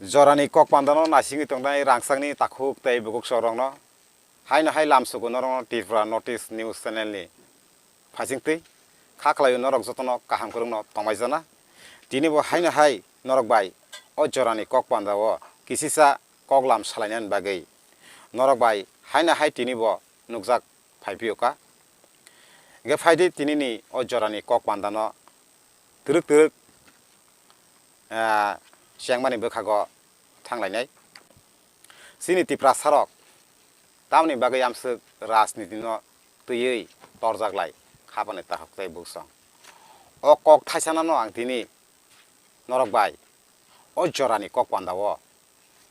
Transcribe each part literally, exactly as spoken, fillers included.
Jorani kok pandano naisingwi tongnai rangchakni takhuk tei bukhuk chorokno haino hai lamsugo norokno Tripura Notice News Channel ni phaisingtwi kha khlaio norok jotono kaham kwrwngno tongmai jana. Tini bo haino hai norok bai o jorani kok pandao kisisa koklam salainani bagwi norok bai haino hai tini bo nukjak phai phiyokha. Hingkhe phaidi tinini o jorani kok pandano twrwk twrwk, ah, chengmani bwkhago thanglainai. Chini Tiprasarok tamoni bagwi amswk rajnitino twiwi torjak lai khapani takhuk tei buksong. O kok thaisanano ang tini norok bai o jorani kok pandao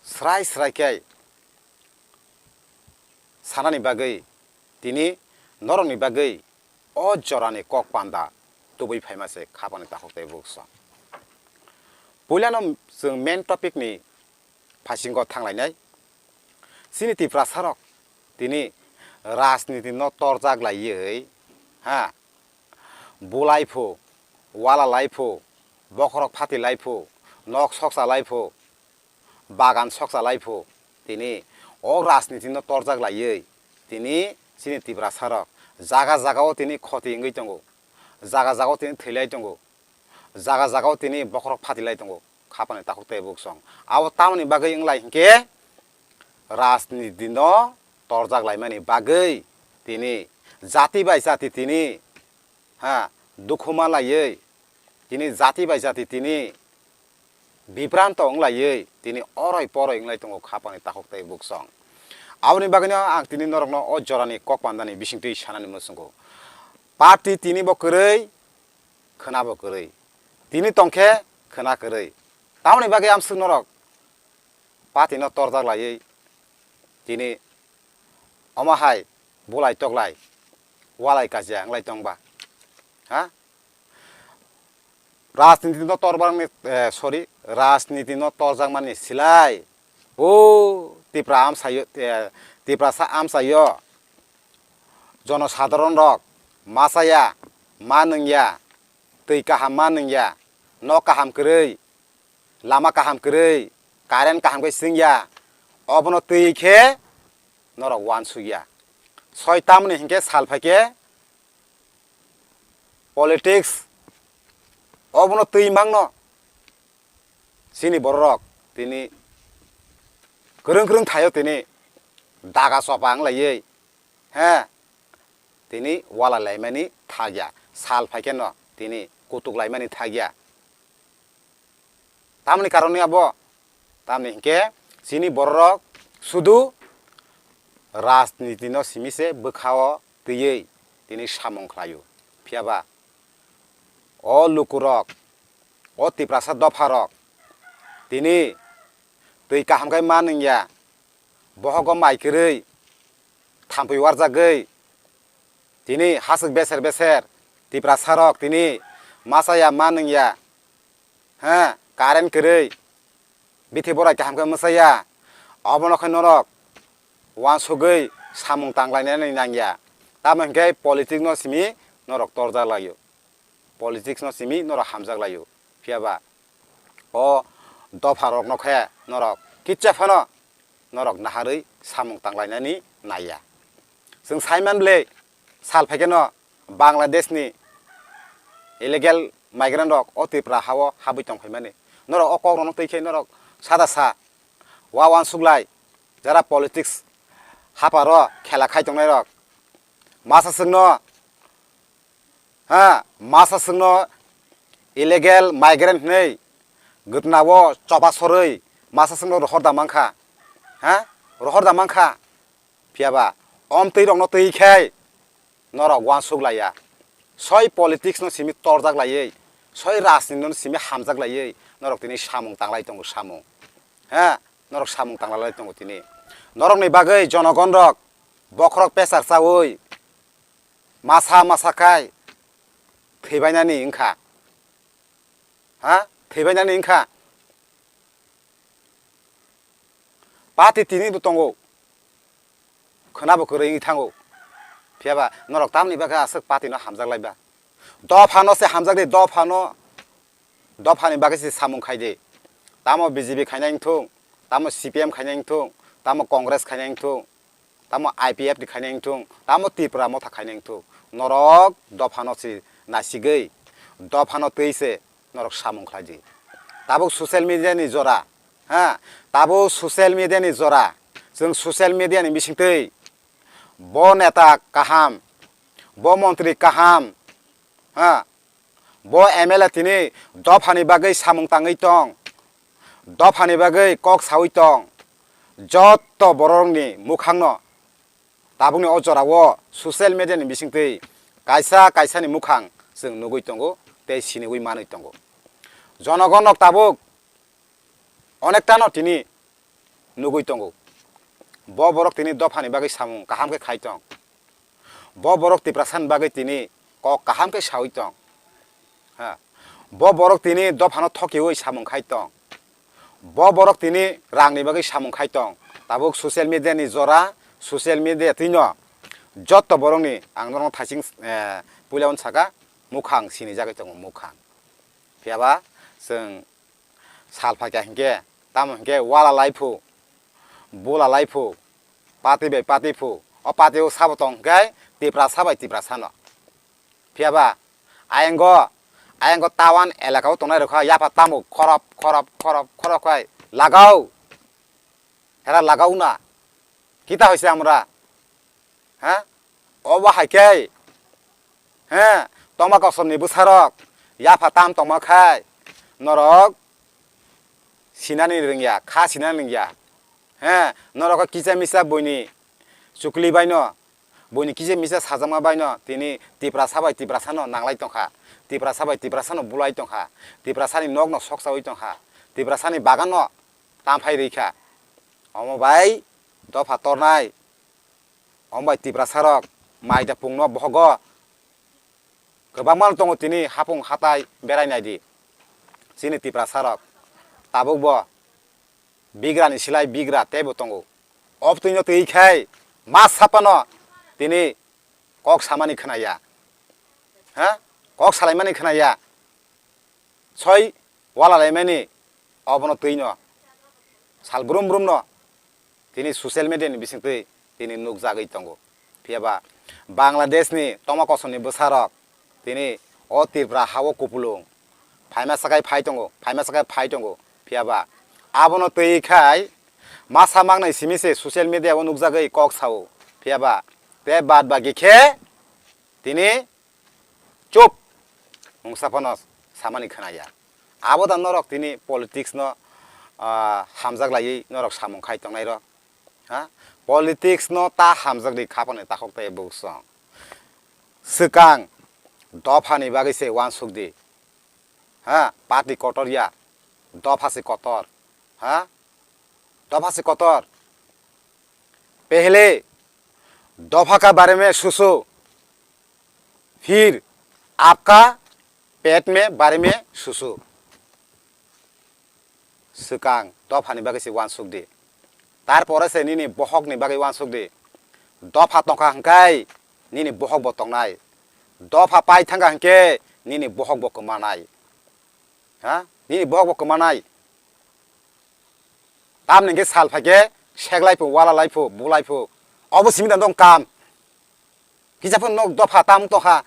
srai srai khe sanani bagwi tini norokni bagwi o jorani kok panda tubui phaima se khapani takhuk tei buksong. Puilano chwng main topic ni phasingo thanglainai. Chini Tiprasarok tini rajniti no torjak laiwi, ha, bulai phu, wala lai phu, bokhorok phati lai phu, nok soksa lai phu, bagan soksa lai phu, tini o rajniti no torjak laiwi tini chini Tiprasarok jaga jagao tini khoti wngwi tongo, jaga jagao tini thwilai tongo, jaga jagao tini bokhorok phatilai tongo khapani takhuk tei buksong. Abo tamoni bagwi wnglai hinkhe rajniti no torjak laimani bagwi tini jati bai jati tini, ha, dukhu ma laiwi tini jati bai jati tini bibranto wnglaiwi tini oroi poroi wnglai tongo khapani takhuk tei buksong. Aboni bagwino ang tini norokno o jorani kok pandani bisingtwi sanani muchungo. Party tini bo kwrwi, khwna bo kwrwi. Tini tongkhe khwna kwrwi. Tamoni bagwi amswk norok party no torjak laiwi tini omo hai bulai toklai walai kajia wnglai tongba? Ha? Rajniti no torbarni, eh, sorry, rajniti no torjakmani silai o Tipra amsayo, eh, Tiprasa amsayo jonosadharon rok machaya, ma nungya, twi kaham ma nungya, nok kaham kwrwi, lama kaham kwrwi, current kaham khe chwngya, obono twi khe norok uansukya. Soi tamoni hinkhe sal phaikhe politics obono twi mangno chini bororok tini kwrwng kwrwng thaio tini daga chopa wnglaiwi, he, tini wala laimani thakya, sal phaikhe no tini kutuk laimani thakya. Tamoni karon ni abo? Tamni hinkhe chini bororok sudu rajniti no simi se bwkhao twiwi tini samung khlaio. Phiyaba o lukurok, o Tiprasa dopharok tini twi kaham khai ma nungya, bohogo mai kwrwi, thampui warjagwi, tini haswk beser beser Tiprasarok tini machaya ma nungya, ha, current kwrwi, bithi borai kaham khe mwchaya, obono khe norok uansugwi samung tanglainani nangya. Tamo hinkhe politics no simi norok torjak laio, politics no simi norok hamjak laio. Phiyaba o dopha rok no khe norok kitsa phano norok naharwi samung tanglainani naiya. Chwng saiman ble sal phaikhe no Bangladesh ni illegal migrant rok o Tripura hao habwi tongphaimani. Norok o kok rok no twi khe norok sada sa wa uansuklai jara politics haparo khela khai tongnai rok. Masa chwngno, ha, masa chwngno illegal migrant hinwi gwtnao choba sorwi masa chwngno rohor da mankha, ha, rohor da mankha. Phiyaba omtwi rokno twi khai norok uansuk laiya. Soi politics no simi torjak laiwi, soi rajniti no simi hamjak laiwi norok tini samung tanglai tongo samung, ha, norok samung tanglalai tongo tini. Norokni bagwi jonogon rok bokhorok pesar chawi masa masa khai thwibainani wngkha, ha, thwibainani wngkha. Party tini bo tongo, khwna bo kwrwi wngwi thango. Phiyaba norok tamni bagwi aswk party no hamjak laiba? Dopha no se hamjak di, dopha no, dopha ni bagwi se samung khai di. Tamo B J P khainai wngthung, tamo C P M khainai wngthung, tamo Congress khainai wngthung, tamo I P F T khainai wngthung, tamo Tipra Motha khainai wngthung, norok dophano se nasigwi, dophano twi se norok samung khlai di. Tabuk social media ni jora, ha, tabuk social media ni jora, chwng social media ni bisingtwi bo neta kaham, bo montri kaham, ha, bo M L A tini dophani bagwi samung tangwi tong, dophani bagwi kok sawi tong, jotto borokni mukhangno tabukni o jorao social media ni bisingtwi kaisa kaisani mukhang chwng nugwi tongo tei siniwi manwi tongo. Jonogonno tabuk onektano tini nugwi tongo. Bo borok tini dophani bagwi samung kaham khe khai tong. Bo borok Tiprasani bagwi tini kok kaham khe sawi tong. Ha. Bo borok tini dophano thokiwi samung khai tong. Bo borok tini rangni bagwi samung khai tong. Tabuk social media ni jora, social media twino jotto borokni ang norokno thaising, eh, puila uan saka mukhang sinijagwi tongo mukhang. Phiyaba chwng sal phaikha hinkhe, tamo hinkhe wala laiphu, bula laiphu, pati bai pati phu, o pati o sabo tong hinkhe Tiprasa bai Tiprasano. Phiyaba ayang go, ayang go tawan elaka o tongnai rokha yapha tamo khorop, khorop, khorop, khorop khai lagao. Hera lagao na. Kita hoise amra. Ha? Obo hai khe. He, tongma kosom ni bwsarok. Yapha tam tongma khai. Norok sinani rwngya, kha sinani rwngya. He, norok kisa misa buini chukli baino, buini kisa misa sajama baino, tini Tiprasa bai Tiprasano nanglai tongkha. Tiprasa bai Tiprasano bulai tongkha. Tiprasani nokno soksawi tongkha. Tiprasani baganno tamphai rikha. Omo bai dopha tornai. Omo bai Tiprasarok mai da pungno bohogo kwbangma tongo tini hapung hatai berai naidi. Chini Tiprasarok tabukbo bigrani silai bigra teibo tongo. Obtwino twi khai ma sapano tini kok samani khnaya. Ha? Kok salaimani khnaya. Soi wala laimani obono twino sal brum brumno tini social media ni bisingtwi tini nukjagwi tongo. Phiyaba Bangladesh ni tongma kosomni bwsarok tini o Tripura ha-o kupulung phaima sakai phai tongo, phaima sakai phai tongo. Phiyaba abono twi khai masa mangnai simi se social media o nukjagwi kok sao. Phiyaba te bad bagi khe tini chup mungsa phano samani khnaya. Abo da norok tini politics no, ah, hamjak laiwi norok samung khai tongnai rok. Ha? Politics no ta hamjak di khapani takhok tai buk song. Swkang dophani bagwi se uansuk di. Ha? Party kotor ya. Dopha se kotor. Ha? Dopha se kotor. Pehle dopha ka bare mein socho, phir aapka pet mein bare mein socho. Swkang dophani bagwi se uansuk di. Tarpore se nini bohokni bagwi uansuk di. Dopha tongkha hwnkhe nini bohok bo tongnai. Dopha pai thangkha hwnkhe nini bohok bo kwmanai. Ha? Nini bohok bo kwmanai. Tamni hwnkhe sal phaikhe seklai phu, wala lai phu, bulai phu. Obo simi da dong kam. Kisa phano nok dopha tam tongkha.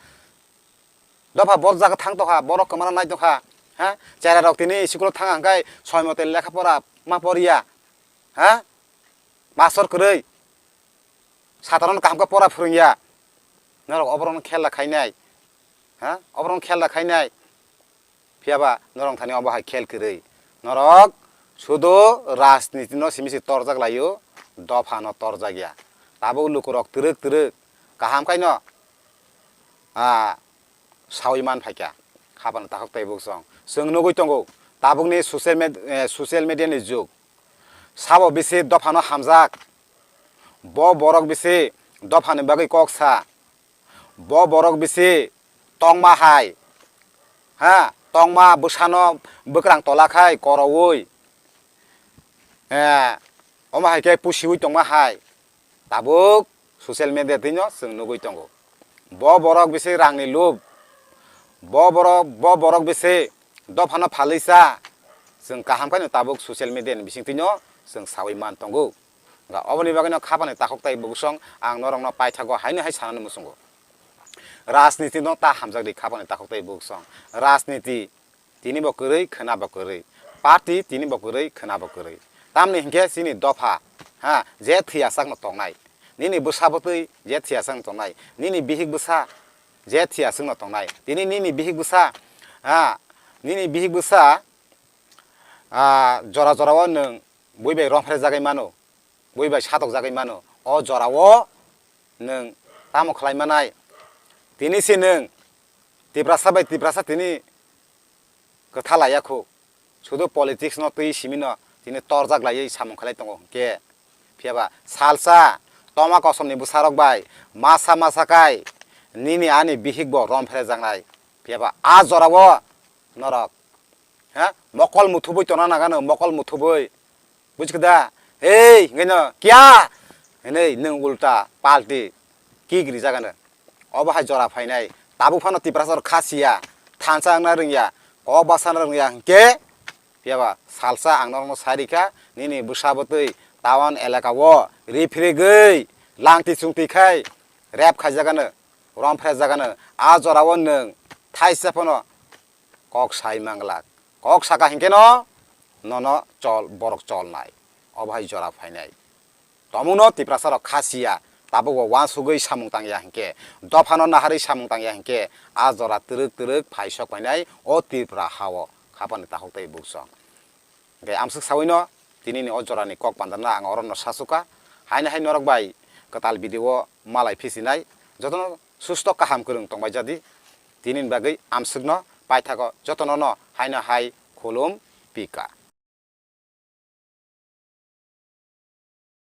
Dopha bor jaga thang tongkha, borok kwmana nai tongkha. Ha? Chera rok tini school o thang hwnkhe soi mote lekha pora ma poriya. Ha? Mastor kwrwi. Satarono kaham khe pora phwrwngya. Norok oborokno khela khainai. Ha? Oborokno khela khainai. Phiyaba norok thani obo hai khel kwrwi. Norok sudu rajniti no simi se torjak laio, dopha no torjak ya. Tabuk lukurok twrwk twrwk kaham khaino, ah, sawi man phaikha. Khapano takhuk tei buk song. Chwng nugwi tongo, tabukni social med-, eh, social media ni jug. Sabo bisi dophano hamjak. Bo borok bisi dophani bagwi kok sa. Bo borok bisi tongma hai. Ha, tongma bwsano bwkrang tola khai koroui. Eh, omo hai khe pusiui tongma hai. Tabuk social media twino chwng nugwi tongo. Bo borok bisi rangni lub. Bo borok, bo borok bisi dophano phalwi cha. Chwng kaham khe no tabuk social media ni bisingtwi no chwng sawi man tongo. Ga oboni bagwi no khapani takhuk tai buksong ang norok no paithago haino hai sanani muchungo. Rajniti no ta hamjak di khapani takhuk tai buksong. Rajniti tini bo kwrwi, khwna bo kwrwi. Party tini bo kwrwi, khwna bo kwrwi. Tamni hinkhe chini dopha, ha, je thwiya sak no tongnai. Nini bwsa bwtwi je thwiya sak no tongnai. Nini bihik bwsa je thwiya sak no tongnai. Tini nini bihik bwsa, ha, nini bihik bwsa, ah, jora jora o nwng bui bai romphre jagwi mano. Bui bai satok jagwi mano. O jora o nwng tamo khlai manai? Tini se nwng Tiprasa bai Tiprasa tini kwtha laiya khu. Sudu politics no twi simi no tini torjak laiwi samung khlai tongo hwnkhe. Phiya ba salsa toma kosom ni bwsa rok bai masa masa kai nini ani bihik bo romphre jaknai. Phiya ba a jora o norok, ha, mokol muthubui tona nagano, mokol muthubui. Bujikha da? Ei, hingeno, kya? Hinui nwng ulta palti kick rijak ano. Obo hai jora phainai. Tabuk phano Tiprasa rok kha siya, thansa wngna rwngya, kok basa wngna rwngya hwnkhe, phiya ba salsa ang norokno sai rikha, nini bwsa bwtwi town elaka o riphrigwi langti chungti khai rep khaijak ano, romphre jak ano. A jora o nwng thaisa phano kok sai manglak. Kok saka hinkhe no, nono chol, borok cholnai. Obo hai jora phainai. Tomungno Tiprasa rok kha siya, tabuk bo uansugwi samung tangya hinkhe, dophano naharwi samung tangya hinkhe, a jora twrwk twrwk phai sok painai o Tripura ha o khapani takhuk tei buksong. Hinkhe amswk sawino tinini o jorani kok pandarna ang orono sasukha. Haino hai norok bai kwtal video o malai phisinai. Jotono susto kaham kwrwng tongbai jadi. Tinini bagwi amswkno paithago jotono no haino hai khulum pika.